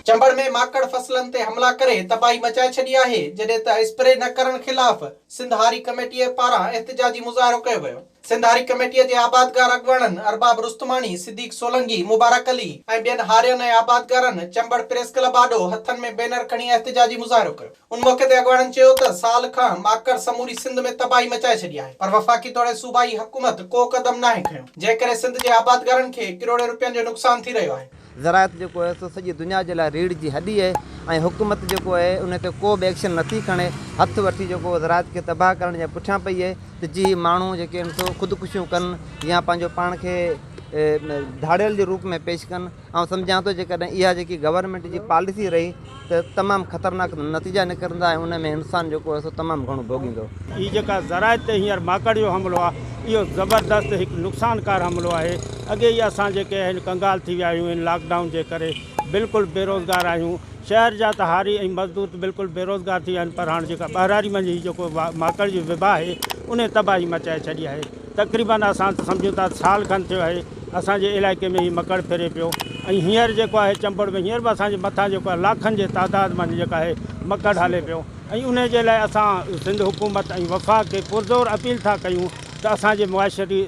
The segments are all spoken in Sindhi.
چمبڙ ۾ ماڪڙ فصلن تي حملا ڪري تباهي مچائي ڇڏي آهي، جڏهن ته اسپري نه ڪرڻ خلاف سنڌ هاري ڪميٽيء پاران احتجاجي مظاهرو ڪيو ويو. سنڌ هاري ڪميٽيء جي آبادگار اڳواڻن ارباب رستماڻي، صديق سولنگي، مبارڪ علي ۽ ٻين هارين ۽ آبادگارن چمبڙ پريس ڪلب آڏو هٿن ۾ بينر کڻي احتجاجي مظاهرو ڪيو. ان موقعي تي اڳواڻن چيو ته سال کان ماڪڙ سموري سنڌ ۾ تباهي مچائي ڇڏي آهي پر وفاقي توڙي صوبائي حڪومت ڪو قدم ناهي کنيو، جنهن ڪري سنڌ جي آبادگارن کي ڪروڙين روپين جو نقصان ٿي رهيو آهي. زراعت جيڪو آهي سو سڄي دنيا جي لاء ريڙهه جي هڏي آهي ۽ حڪومت جيڪو آهي ان تي ڪو به ايڪشن نٿي کڻي هٿ وٺي جيڪو زراعت کي تباهه ڪرڻ جي پٺيان پئي آهي ته جي هي ماڻهو جيڪي آهن سو خودڪشيون ڪن يا پنهنجو پاڻ کي ڌاڙيل جي روپ ۾ پيش ڪن آئون سمجهان ٿو جيڪڏهن اها جيڪي گورنمينٽ جي پاليسي رهي ته تمام خطرناڪ نتيجا نڪرندا ۽ ان ۾ انسان جيڪو آهي سو تمام گهڻو ڀوڳيندو. هي جيڪا زراعت تي هينئر ماڪڙ جو حملو آهي اهو زبردست هڪ نقصانڪار حملو آهي اڳي ئي اسان جيڪي آهن ڪنگال ٿي ويا آهيون هن لاڪ ڊائون جي ڪري بلڪل بيروزگار آهيون شهر جا ته هاري ۽ مزدور ته بلڪل بيروزگار ٿي ويا آهن پر هاڻ جيڪا ٻهراڙي منجهه هي جيڪو ماڪڙ جي وبا آهي انهي تباهي مچائي ڇڏي آهي تقريبن اسان ته سمجهون ٿا سال کن ٿيو آهي اسان جي علائقي ۾ هي مڪڙ ڦري پيو ۽ هينئر جيڪو آهي چمبڙ ۾ هينئر به اسان جي مٿان جيڪو آهي لاکن جي تعداد منجهه جيڪا آهي مڪڙ هلي پيو ۽ انهي جي لاء اسان سنڌ حڪومت ۽ وفاق کي پرزور اپيل ٿا ڪيون ته اسان جي معاشري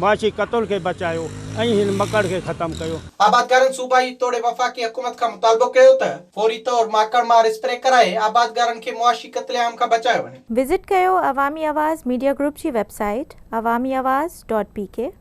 معاشي قتل کي بچايو ۽ هن مڪڙ کي ختم ڪيو. آبادگارن صوبائي توڙي وفاقي حڪومت کان مطالبو ڪيو ته فوري طور ماڪڙ مار اسپري ڪرائي آبادگارن کي معاشي قتل عام کان بچايو وڃي. وزٽ ڪيو عوامي آواز ميڊيا گروپ جي website Awami Awaz dot P K.